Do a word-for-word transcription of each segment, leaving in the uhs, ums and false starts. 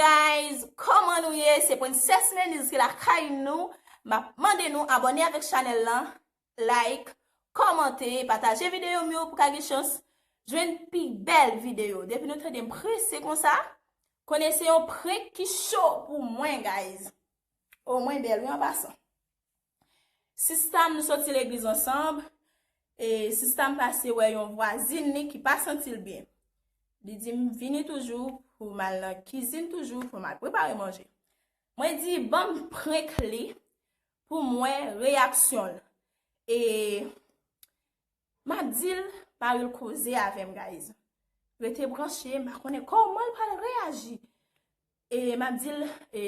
Guys, kòman nou ye? Se Princess Meniz ki lakay nou. M ap mande nou abòne avèk chanèl lan, like, kòmante, pataje videyo m yo pou ka gen chans jwenn pi bèl videyo. Depi nou tande m prese konsa, konnen se yon prank ki cho pou mwen, guys. O, mwen bèl, wi, an pasan. Sista m, nou soti legliz ansanm, e sista m pase wè yon vwazin li ki pa santi l byen. Li di m vini toujou pou m al nan kizin toujou pou m al prepare manje. Mwen di ban m prank li pou m wè reyaksyon l. E m ap di l, mari l koze avè m, guys. Rete branche, m pa konnen kòman l pral reyaji. E m ap di l, e,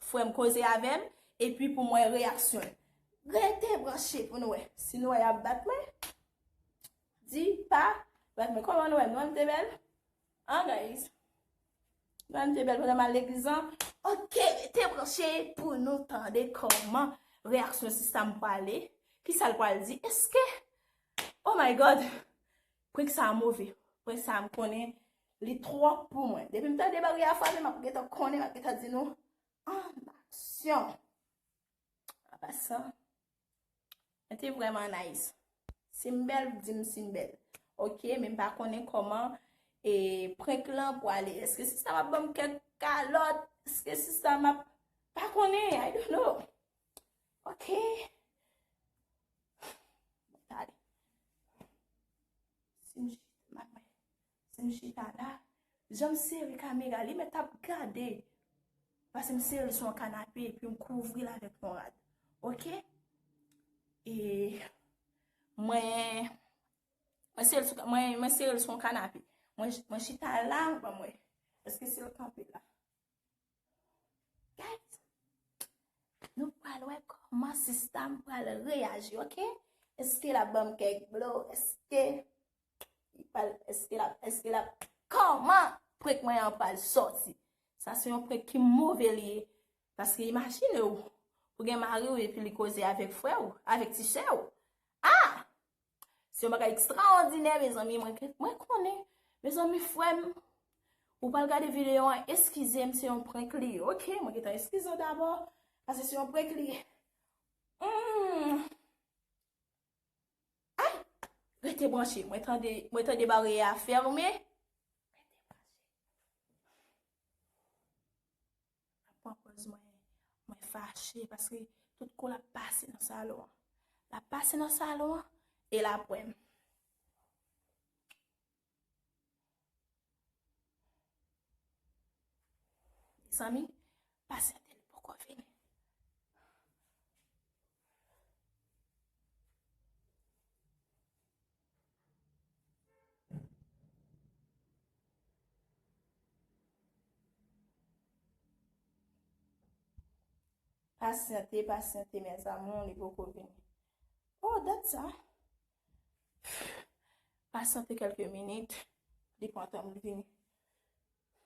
frè m koze avè m, epi pou m wè reyaksyon l. Rete branche pou nou wè. Si nou wè y ap bat mwen, di pa bat mwen. Kòman nou wè m? Nou wè m te bèl? An, guys? Nou wè m te bèl pandan m al legliz lan? Oke, rete branche pou nou tande kòman reyaksyon sista m prale. Kisa l pral di? Èske, oh my God, prank sa a move. Prank sa a m konnen li twòp pou mwen. Depi m tande bari a frape, m ap gentan konnen, m ap gentan di nou, an aksyon. An pasan, mwen te vrèman nice. Si m bèl, di m si m bèl. Oke, men m pa konnen kòman, e, prank lan pwale. Èske sista m ap ban m kèk kalòt? Èske sista m ap, pa konnen, I don't know. Oke. Bon, tande. Si m chita, m ap, si m chita la, jan m sere kamera, li mèt ap gade. Pase m sere l sou yon kanape, epi m kouvri l avèk yon rad. Oke? E mwen, mwen sere l sou, mwen, mwen sere l sou yon kanape. Mwen, mwen chita la, ban m wè. Èske si l kanpe la? Guys, nou pral wè kòman sista m pral reyaji, oke? Èske l ap ban m kèk blo? Èske li pral, èske l ap, èske l ap, kòman prank mwen an pral sòti? Sa se yon prank ki move li ye. Paske imajine w, ou gen mari w epi li koze avèk frè w, avèk ti sè w. Ah! Se yon bagay ekstraòdinè, mezanmi. Mwen, mwen konnen. Mezanmi, frè m, ou pral gade videyo an, eskize m, se yon prank li ye. Oke, mwen gentan eskize w dabò, paske se yon prank li ye. Hmm. Ay! Rete branche. Mwen tande, mwen tande bari a fèmen. Mwen pran pòz mwen, mwen fache, paske tout kou l ap pase nan salon an. L ap pase nan salon an, e l ap wè m. Mezanmi, pasyante, li poko vini. Pasyante, pasyante, mes amours, li poko vini. Oh, dat sa. Pasyante kèlke minit, li pran tan l vini.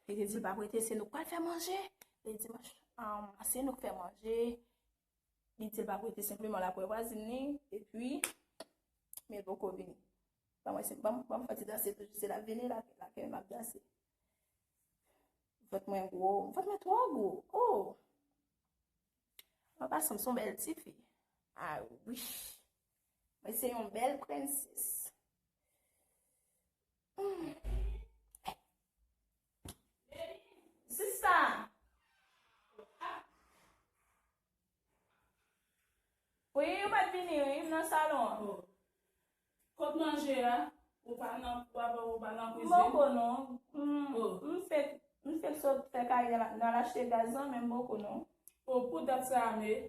Li te di l p ap rete, se nou k pral fè manje. Li di, um, se nou k fè manje. Li di l p ap rete, senpleman l ap wè vwazin li, epi, men l poko vini. Ban mwen, se, ban, ban m fè ti danse toujou, se l ap vini, l ap, l ap, m ap danse. Vant mwen gwo, vant mwen twò gwo. Oh! An pasan, m se yon bèl tifi. Ah wi. Mwen se yon bèl prensès. Hmm. Sista! Wi, ou pa t vini, wi, m nan salon an. Oh. Kot manje a? Ou pa nan, ou pa, ou pa nan kwizin? M poko non. M, oh. M fèk, m fèk sot fè kay nan, nan lachte gaz lan, men m poko non. Oh, pou dat sa a, men.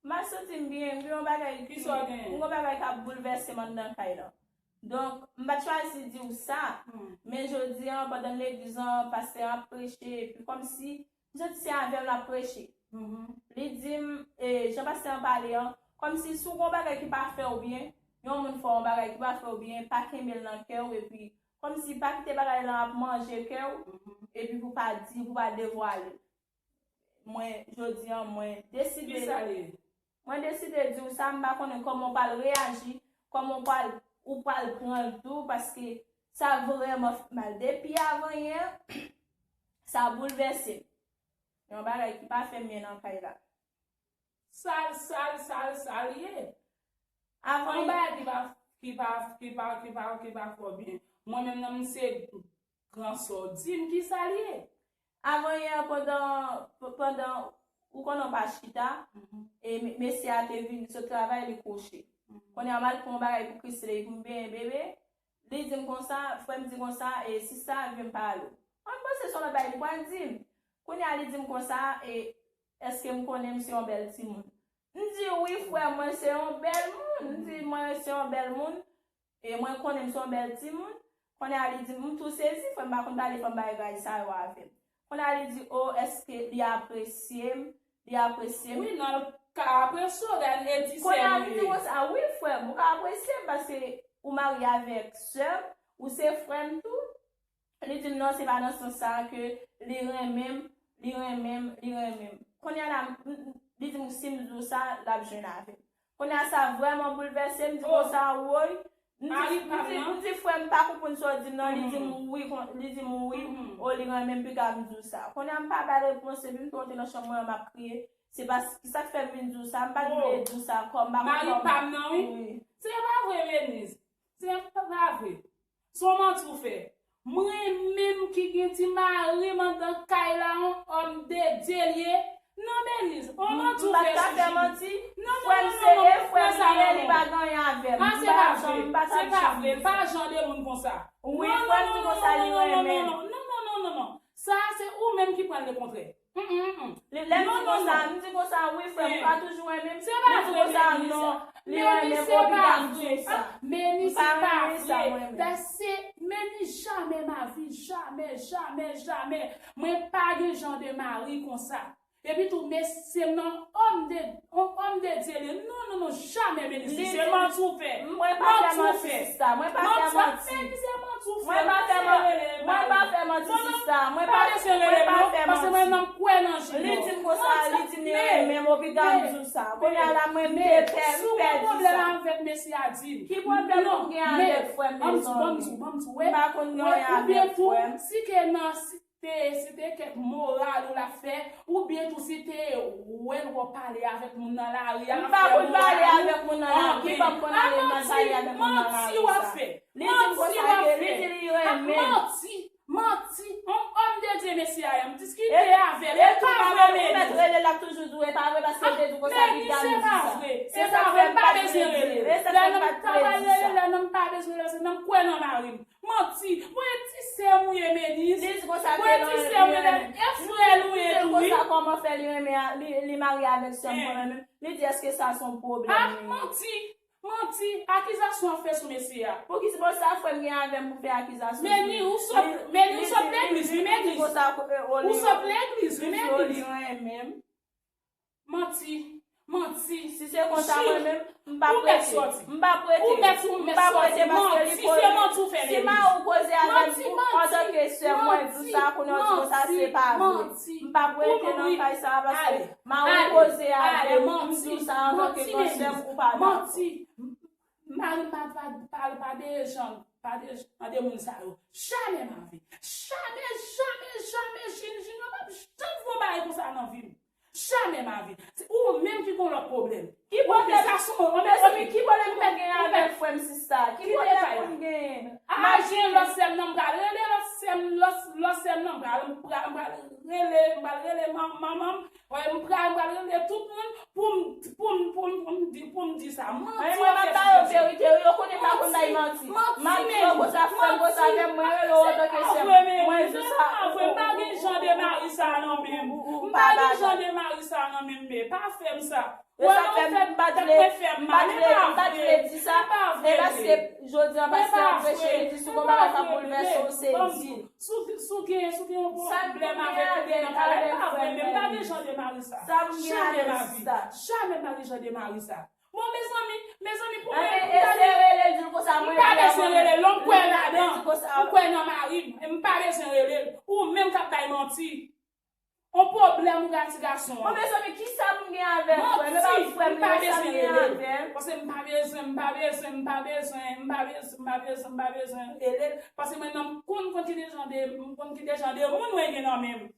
M pa santi m byen, m gen yon bagay ki, m gen yon bagay k ap boulvèse m anndan kay lan. Donk, m pa t chwazi di w sa, hmm, men jodi a, pandan legliz lan, pastè an ap preche, epi kòmsi, m santi se avè m l ap preche. Mhm. Li di m, e, jan pastè an pale an, kòmsi si w gen yon bagay ki pa fè w byen, yon moun fè w yon bagay ki pa fè w byen, pa kenbe l nan kè w, epi kòmsi pa kite bagay lan ap manje kè w, mhm, epi pou pa di, pou pa devwale. Mwen, jodi a, mwen deside. Kisa li ye? Mwen deside di w sa, m pa konnen kòman w pral reyaji, kòman w pral, ou pral pran l tou, paske sa vrèman fè m mal. Depi avanyè, sa boulvèse m. Yon bagay ki pa fè m byen nan kay la. Sal, sal, sal, sal ye. Avan Yon bagay ki pa, ki pa, ki pa, ki pa, ki pa fò byen. Mwen menm nan m se gran sò. Di m ki sal ye. Avan yè pandan, pandan ou konnen w pa chita, e me- mesye a te vin sot travay li kouche. Kounye a m al pran yon bagay pou Chrisley pou m benyen bebe. Li di m konsa, frè m di konsa, e sista a vle m pale w. Mwen m panse se yon lòt bagay li pral di m. Kounye a li di m konsa, e èske m konnen m se yon bèl timoun? M di wi frè m, mwen se yon bèl moun. M di mwen se yon bèl moun. E mwen konnen m se yon bèl timoun. Kounye a li di m, m tou sezi, frè m pa konn pale, fò m bay bagay sa yo avè m. Kounye a li di, o, èske li apresye m? Li apresye m. Wi, nan l ka apresye w, gade e di sè Kounye a li ou di ye. Konsa, wi frè m, ou ka apresye m paske ou marye avèk sè m, ou se frè m tou. Li di m non, se pa nan sans sa ke li renmen m, li renmen m, li renmen m. Kounye a la, m- m- li di m si m di w sa, l ap jwenn avè m. Kounye a sa vrèman boulvèse m, m di konsa, woy. M di, Mari m pa m di, nan. M di frè m pa konprann sa w di m nan, li di m wi, kon- li di m wi, Mhm. o li renmen m, piga m di w sa. Kounye a m pa bay repons, epi m tonbe nan chanm mwen, m ap kriye. Se pa s- sa k fè m vin di w sa, m pa t vle Oh. di w sa ankò, m pa konn Mari kòman. pa m nan, wi. Wi. Se pa vre, Venise. Se pa vre. Se yon manti w fè. Mwen menm ki gen ti mari m anndan kay la, yon òm de Dye l ye. Non, Venise, yon manti w M pa fè ka sou fè Jimmy. manti. Non, non, Frè m non, se non, e non, frè m fè sa li ye, non, li non. pa gen anyen avè m. Ah, M se pa pa janm, vre. m pa Se janm pa janm vre. di Pa sa. jan de moun konsa. Wi, frè m di konsa li renmen m. Non, non, non, non, non. Sa, se ou menm ki pran le kontrè. Mm, mm, mm. Li lè m di konsa, m di konsa, wi, frè m, ou ka toujou renmen m. Se pa Li di vre, konsa, Venise. Non, li renmen m, Venise, se obliga pa m di vre. sa. Ah, Venise, M pa se pa renmen sa, vre. mwen menm. Paske Venise, jamè ma vi, jamè, jamè, jamè. Mwen pa gen jan de mari konsa. Epi tou, mesye m nan, òm de, òm de Dye li. Non, non, non, jamè, Venise. Se manti w fè. Mwen pa fè manti, sista. Mwen pa fè manti. Venise, se manti w fè. Mwen pa fè manti. Mwen pa fè manti, sista. Mwen pa fè manti. Paske mwen nan kwè nan Jimmy. Li di m konsa, li di m li renmen m, obliga m di w sa. Kounye a la, mwen m te pè, m pèdi sa. Pwoblèm avèk mesye a di m. Ki pwoblèm ou gen avèk frè m, mezanmi? M pa konn gen anyen avèk frè m. Si te nan, si te, si te kèk moral ou l ap fè, oubyen tou si te wè l w ap pale avèk moun nan lari a. M pa konn pale avèk moun nan lari. Ki fè m konn ale mal pale avèk moun nan lari sa? Li di m konsa ke li di li renmen m. Manti, manti. Yon òm de Dye mesye a ye. M diskite avè l. E pa vre, Meni. Ou mèt rele l, l ap toujou di w e pa vre paske l te di w konsa, piga m di sa. Se sa k fè m pa bezwen rele l. E sa k fè m pa t vle di sa. Lè nan m pa bezwen rele l, se nan m kwè nan mari m. Manti. Mwen ti sè m ou ye, Meni. Li di konsa ke li renmen m. E frè l ou ye tou, wi. Li di konsa, kòman fè li renmen, li, li marye avèk sè m, mwen renmen m. Li di èske sa se yon pwoblèm? Ah, manti. Manti, akizasyon ap fè sou mesye a. Poukisa bon sa frè m gen avè m pou fè akizasyon sou li? Meni, ou sot, Meni, ou sot legliz, wi, Meni. Ou sot legliz, wi, Meni. Li renmen m. Manti, manti. Si se konsa mwen menm, m p ap rete. M p ap rete. M p ap rete paske li koze. Si mari w koze avè m antanke sè m, mwen di sa kounye a, w di konsa se pa vre. M p ap rete nan kay sa a paske mari w koze avè m, m di w sa antanke gran sè m, ou pa dakò. Mari m pa, pa, pa, pa de jan, pa de jan de moun sa yo. Jamè ma vi. Jamè, jamè, jamè, Jin, Jin, yo p ap janm fè yon bagay konsa nan vi m. Jamè ma vi. Se ou menm ki gon lòt pwoblèm. Ki pwoblèm? Sa se yon, mezanmi, ki pwoblèm pou m gen avèk frè m, sista? Ki pwoblèm pou m genyen? A, gen lòt sè m nan, m pral rele lòt sè m, lòt, lòt sè m nan, m pral, m pral, m pral rele, m pral rele man-, manman m. Wè, m pral, m pral rele tout moun pou m, pou m, pou m, pou m di, pou m di sa. Manti. Mwen, mwen, m ap ba yo verite, wi, yo konnen m pa konn bay manti. M ap di yo konsa, frè m konsa avè m, mwen rele w antanke sè m. Mwen di sa. Se pa vre, m pa gen jan de mari sa nan men m. M pa gen jan de mari sa nan men m, men pa fè m sa. E sa fè m pa t vle, m pa t vle, m pa t vle di sa. E paske jodi a, paske w preche, li di si w gon bagay k ap boulvèse w, sezi. Si w gen, si w gen yon pwoblèm avèk ou, gen nan kay la, e pa vre, men m pa gen jan de mari sa. Jamè ma vi. Jamè m pa gen jan de mari sa. Bon, mezanmi, mezanmi, pou mwen, m pa bezwen rele l, lè m kwè ladan, m kwè nan mari m, m pa bezwen rele l. Ou menm k ap bay manti. On pwoblèm ou gen ak ti gason an. Bon, mezanmi, kisa pou m gen avè frè m? E pa frè m, men sa m gen avè l. Paske m pa bezwen, m pa bezwen, m pa bezwen, m pa bezwen, m pa bezwen, m pa bezwen rele l. Paske mwen menm, m konn, konn ki de jan de, m konn ki de jan de moun mwen gen nan men m.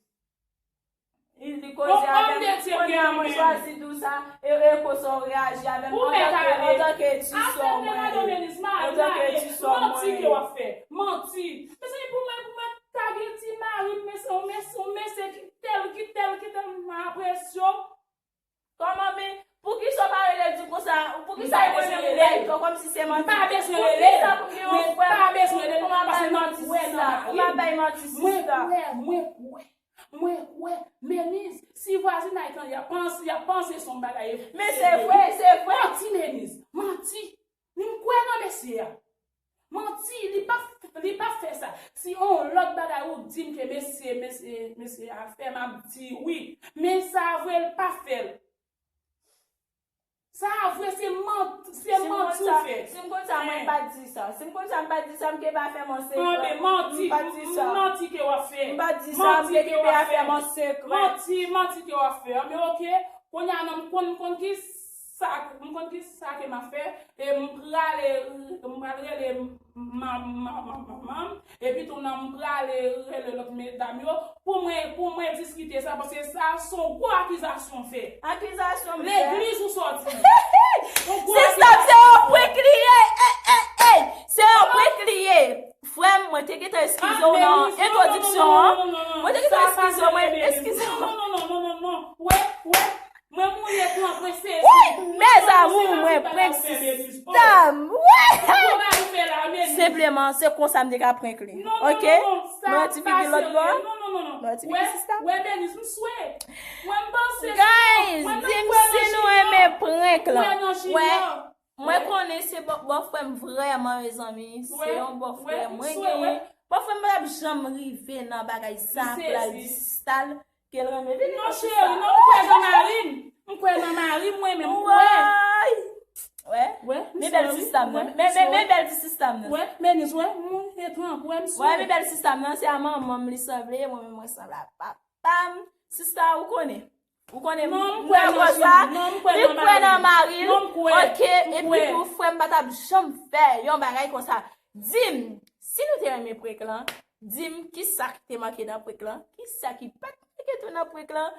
Li koze avè m, kounye a mwen chwazi di w sa, e, e konsa w reyaji avè m antanke, antanke ti sè w mwen ye. Antanke ti sè w mwen ye. Manti ke w ap fè. Manti. Mezanmi, pou mwen, pou mwen ta gen ti mari m, mesye, yon mesye, yon mesye ki tèl, ki tèl, ki tèl, m apresye w. Kòman, men, poukisa w pa rele di konsa? Poukisa w rele l? Kòmsi se manti. M pa bezwen rele l. Poukisa pou gen yon frè? M pa bezwen rele l, paske m ap kwè nan mari m. Ou pa bay manti, sista. Mwen kwè, mwen kwè. Mwen kwè, Meniz, si vwazinay tan y ap panse, y ap panse se yon bagay. Men se vre, se vre. Manti, Meniz, manti. M kwè nan mesye a. Manti, li pa, li pa fè sa. Si yon lòt bagay ou di m ke mesye, mesye, mesye a fè, m ap di wi. Men sa vre, l pa fè l. Sa a vre, se manti, se manti w fè. Si m konn sa, mwen pa t di sa. Si m konn sa, m pa t di sa, m te pa fè m an sekrè. Anben, manti, m pa t di sa. Manti ke w ap fè. M pa t di sa, m te kenbe afè m an sekrè. Manti, manti ke w ap fè. Anben, oke, kounye a non, m konn, m konn ki sa, m konn ki sa ke m ap fè. E m prale, m pral rele ma, ma, ma, manman m. Epi tou nan m prale rele lòt medam yo pou mwen, pou mwen diskite sa, paske sa se yon gwo akizasyon w fè. Akizasyon m fè? Legliz ou sòti. Yon gwo akizasyon. Sista m, se yon prank li ye. Ey, ey, ey. Se yon prank li ye. Frè m, mwen te gentan eskize w nan entwodiksyon an. Mwen te gentan eskize w, mwen eskize w. Non, non, non, non, non, non. Wè, wè. Mwen mouri epi w ap sezi. Wi, mezanmi, mwen prank sista m. Wi. Senpleman, se konsa m te ka prank li. Oke? Mwen yon ti figi lòt bò. Mwen yon ti figi sista m. Wè, Meniz, m swe. Mwen m panse. Guys, di m si nou renmen prank lan. Wè, mwen konnen se bò, bòfrè m vrèman, mezanmi. Se yon bòfrè mwen genyen. Bòfrè m pa t ap janm rive nan bagay sa pou l al di sista l. Ke l renmen vini. Non, cheri, non, m kwè nan mari m. M kwè nan mari m, mwen menm, m kwè. Woy! Wè, men bèl ti sista m nan. Men, men, men bèl ti sista m nan. Wè, Meniz, wè, moun etranj, wè, m sou. Wè, men bèl sista m nan, se a manman m li sanble, mwen menm mwen sanble a papa m. Sista, ou konnen. Ou konnen, non, m kwè nan mari m. Li kwè nan mari l. Non, m kwè. Oke, epi tou, frè m pa t ap janm fè yon bagay konsa. Di m, si nou te renmen prank lan, di m kisa ki te manke nan prank lan, kisa ki pa t manke tou nan prank lan.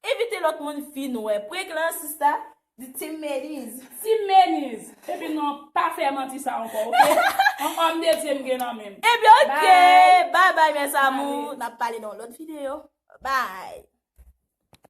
Envite lòt moun vin wè prank lan, sista. Di Team Meniz. Team Meniz. Epi non, pa fè manti sa ankò, oke? Yon òm de Dye m gen nan men m. Ebyen, oke. Bye. Bye bye, mes amours. N ap pale nan lòt videyo. Bye.